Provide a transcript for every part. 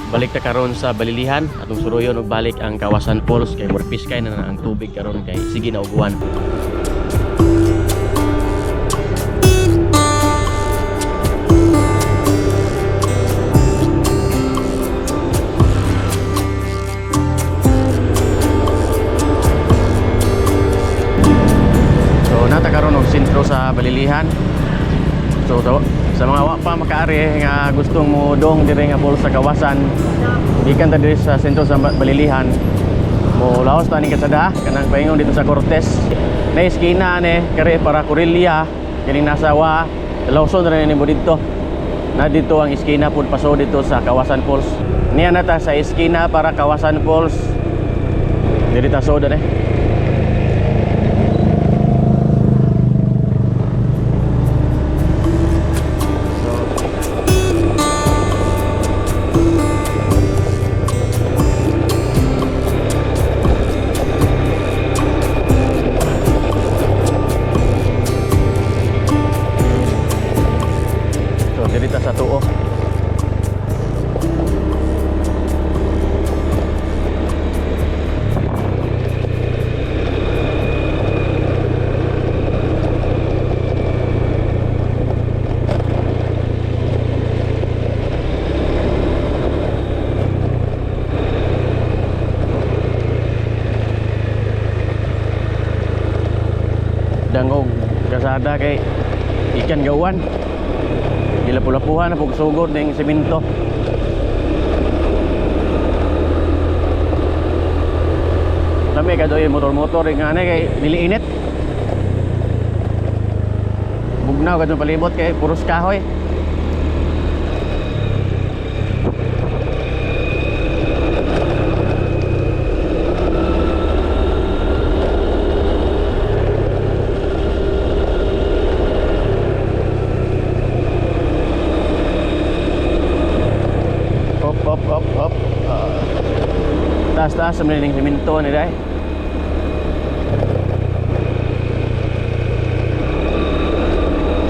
Balik ta karon sa Balilihan atong suruyon og balik ang Kawasan Falls kay murag piskay na na ang tubig karon kay sige na uguan. So nata karon og sentro sa Balilihan. So sa mga wa pa makaari nga gustong mo dong diri nga falls sa Kawasan, gikan ta diri sa sentro sa Balilihan. Mo laos ta ning kasada kanang paingon dito sa Cortes. Na eskina ni kare para Corelia kining nasa wa Lawson ra ni mo didto. Na dito ang eskina pud paso dito sa Kawasan Falls. Niya na ta sa eskina para Kawasan Falls. Diri ta soda eh. So diri ta sa tuo. Dangog kasada kay ikan gawan. Gilapulapuhan na pugsugod ning simento. Lami ka doy motor-motor nga ani kay dili init. Bugnaw ka palibot kay puros kahoy. Hop hop hop hop. Ah. Taas taas sa ning simento ni dai.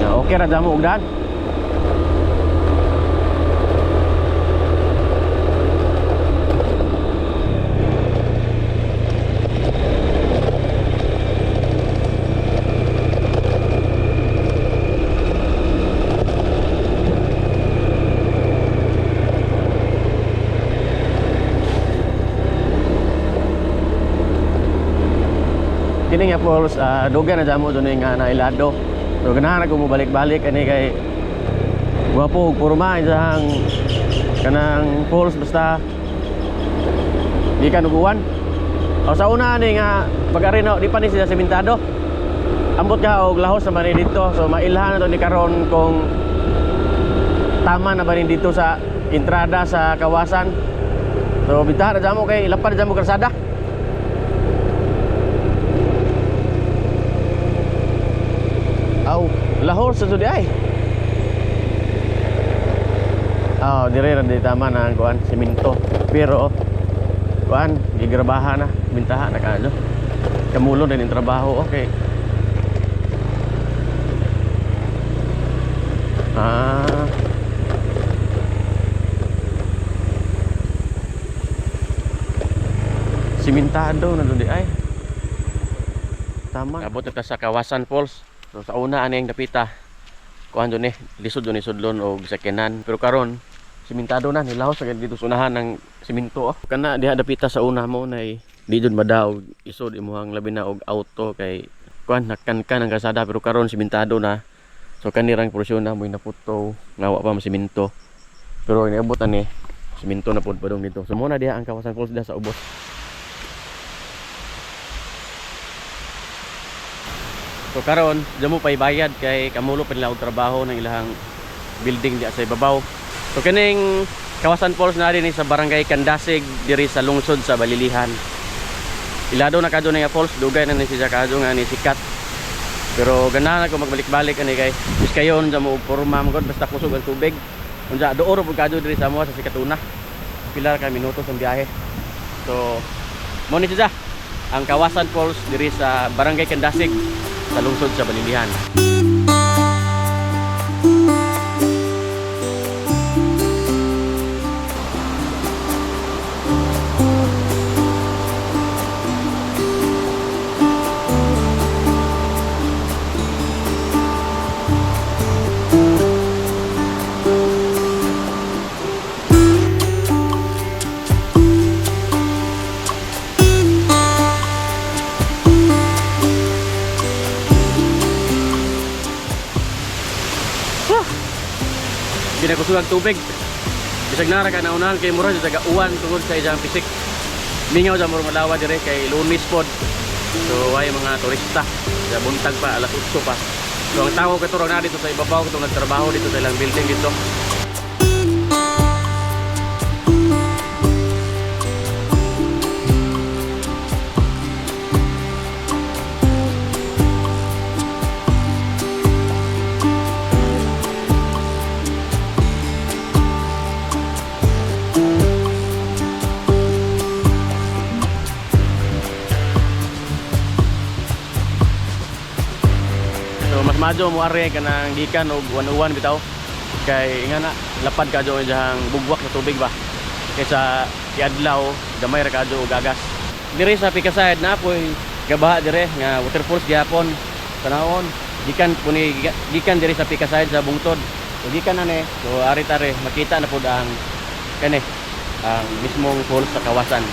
Ya, okay ra damo og daan. Kini nga falls, dugay na damo doon nga nailado. So ganahan ako mo balik-balik ani kay gwapo og porma isang kanang falls basta gikan og uwan. O sa una ani nga pag-ari na di pa ni sila sementado. Ambot ka og lahos na ba ni dito. So mailhan na to ni karon kung tama na ba ni dito sa entrada sa kawasan. So bitaha na damo kay lapad na damo kalsada. Aw, lahor sa tudi ay. Aw, dire ra di tama na ang kuan, simento. Pero kuan, gigrabaha na, bintaha na kayo. Kamulo din yung trabaho, okay. Ah. Simentado na dun di ay. Tama. Abot na ta sa Kawasan Falls. So sa una ani ang dapita. Kuan dun eh, lisod dun eh sudlon og sakyanan. Pero karon simentado na nilahos agad dito sa unahan ng simento. Oh. Kana diha dapita sa una mo nay di dun madaog isod imuhang labi na og auto kay kuan nakankan ang kalsada pero karon simentado na. So kanirang porsyon na mo'y naputo nga wa pa masiminto. Pero niabot ani simento na pud padung dito. So mo na diha ang Kawasan Falls diha sa ubos. So karon, dyan mo pa ibayad kay kamulo pa nila og trabaho ng ilahang building diya sa ibabaw. So kining Kawasan Falls na din sa Barangay Kandasig diri sa lungsod sa Balilihan. Ilado na kadto nga falls, dugay na ni siya kadto nga ni sikat. Pero ganahan ako magbalik-balik ani kay bis kayo unsa mo og porma man gud basta kusog ang tubig. Unsa duor pud kadto diri sa amo sa Sikatuna. Pila ka minuto sa biyahe. So mo ni siya ang Kawasan Falls diri sa Barangay Kandasig sa lungsod sa Balilihan. Huh! Ginakusugag tubig. Bisag nara ka naunahan kay mura sa uwan tungod sa isang pisik. Mingaw sa murong malawa dire kay Lunes pod. So ay mga turista sa buntag pa, alas 8 pa. So ang tao katurang na dito sa ibabaw katong nagtrabaho dito sa ilang building dito. So mas madyo mo are kanang gikan og uwan-uwan bitaw. Kay nga na lapad kadyo ang iyang bugwak sa tubig ba. Kaysa iadlaw gamay ra kadyo og agas. Dire sa Pikaside na poy gabaha dire nga waterfalls gihapon. Tanawon gikan puni gikan dire sa Pikaside sa bungtod. So gikan na ni, so ari tare makita na pud ang kani ang mismong falls sa kawasan.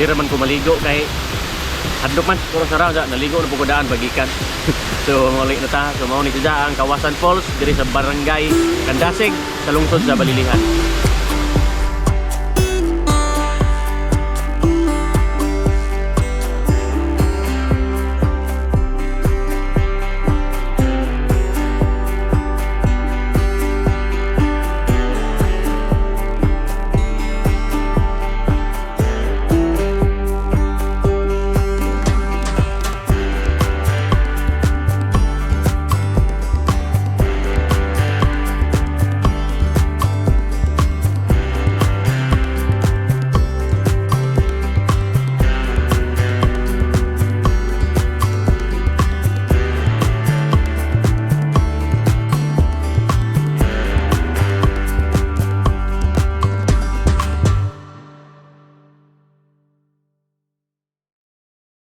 Di ra man ko maligo kay hadlok man pero sa ra naligo na pud ko daan bagikan. So muli na ta. So mao ni siya ang Kawasan Falls diri sa Barangay Kandasig sa lungsod sa Balilihan.